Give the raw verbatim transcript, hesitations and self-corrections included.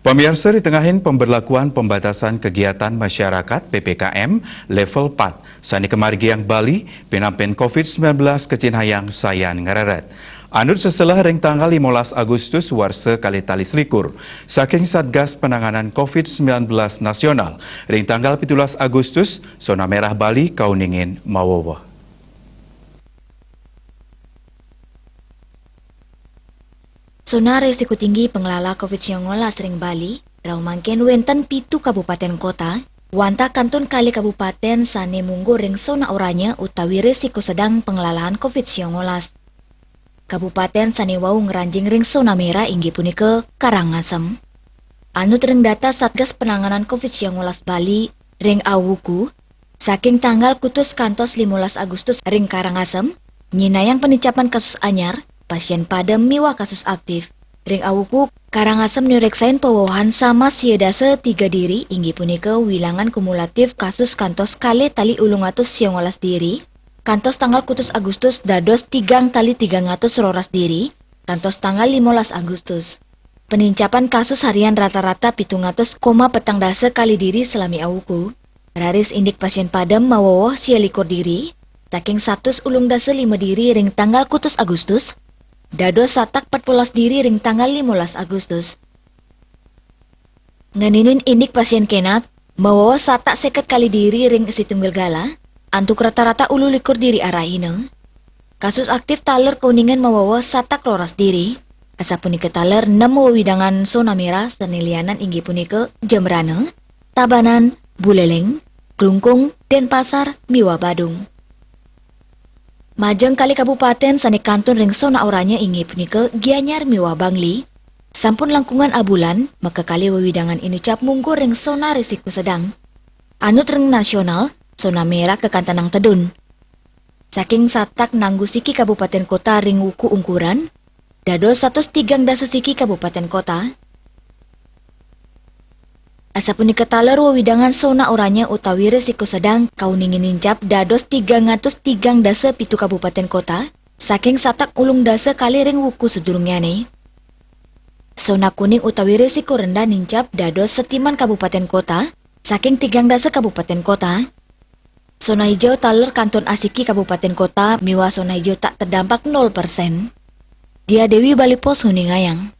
Pamiarsa, di tengahin pemberlakuan pembatasan kegiatan masyarakat, P P K M, level empat, sane kamargiang Bali, pinampen covid sembilan belas kacinghayang sayan ngareret. Anut seselah ring tanggal limolas Agustus warsa kalih tali selikur, saking Satgas Penanganan covid sembilan belas Nasional, ring tanggal pitulas Agustus, sona merah Bali kauningin maweweh. Sona risiko tinggi pengelala covid siongolas ring Bali, rauh mangkin wenten pitu kabupaten kota, wantah kantun kalih kabupaten sane mungguh ring sona oranye utawi risiko sedang pengelalaan covid siongolas. Kabupaten sane wau ngranjing ring sona merah inggih punika Karangasem. Anut ring data Satgas Penanganan covid siongolas Bali ring awuku, saking tanggal kutus kantos limolas Agustus ring Karangasem, nyinayang penincapan kasus anyar, pasien padem miwah kasus aktif. Ring awuku, Karangasem nyureksain pawewehan sama sia dasa tiga diri, inggih punika wilangan kumulatif kasus kantos kalih tali ulung atus siongolas diri, kantos tanggal kutus Agustus dados tigang tali tigang atus roras diri, kantos tanggal limolas Agustus. Penincapan kasus harian rata-rata pitung atus koma petang dasa kalih diri salami awuku. Raris indik pasien padem maweweh sia likur diri, saking satus ulung dasa lima diri ring tanggal kutus Agustus, dados satak patbelas diri ring tanggal limolas Agustus. Ngeninin indik pasien kenak, maweweh satak seket kalih diri ring situnggil galah, antuk rata-rata ulu likur diri arahina. Kasus aktif taler kauningan maweweh satak roras diri. Asapunika taler nem wewidangan sona merah sane lianan inggih punika Jembrana, Tabanan, Buleleng, Klungkung, Denpasar, miwah Badung. Majeng kalih kabupaten sane kantun ring sona oranye inggih punika Gianyar miwah Bangli. Sampun langkungan abulan, maka kalih wewidangan inucap mungguh ring sona risiko sedang. Anut ring nasional, sona merah kakantenang tedun. Saking satak nanggu siki kabupaten kota ring wuku ungkuran, dados satus tigang dasa siki kabupaten kota. Asapunika taler wewidangan sona oranye utawi risiko sedang kauningin nincap dados tigang atus tigang dasa pitu kabupaten kota, saking satak ulung dasa kalih ring wuku sadurungnyane. Sona kuning utawi risiko rendah nincap dados setiman kabupaten kota, saking tigang dasa kabupaten kota. Sona hijau taler kantun asiki kabupaten kota miwah sona hijau tak terdampak nol persen. Dia Dewi, Bali Post, nguningayang.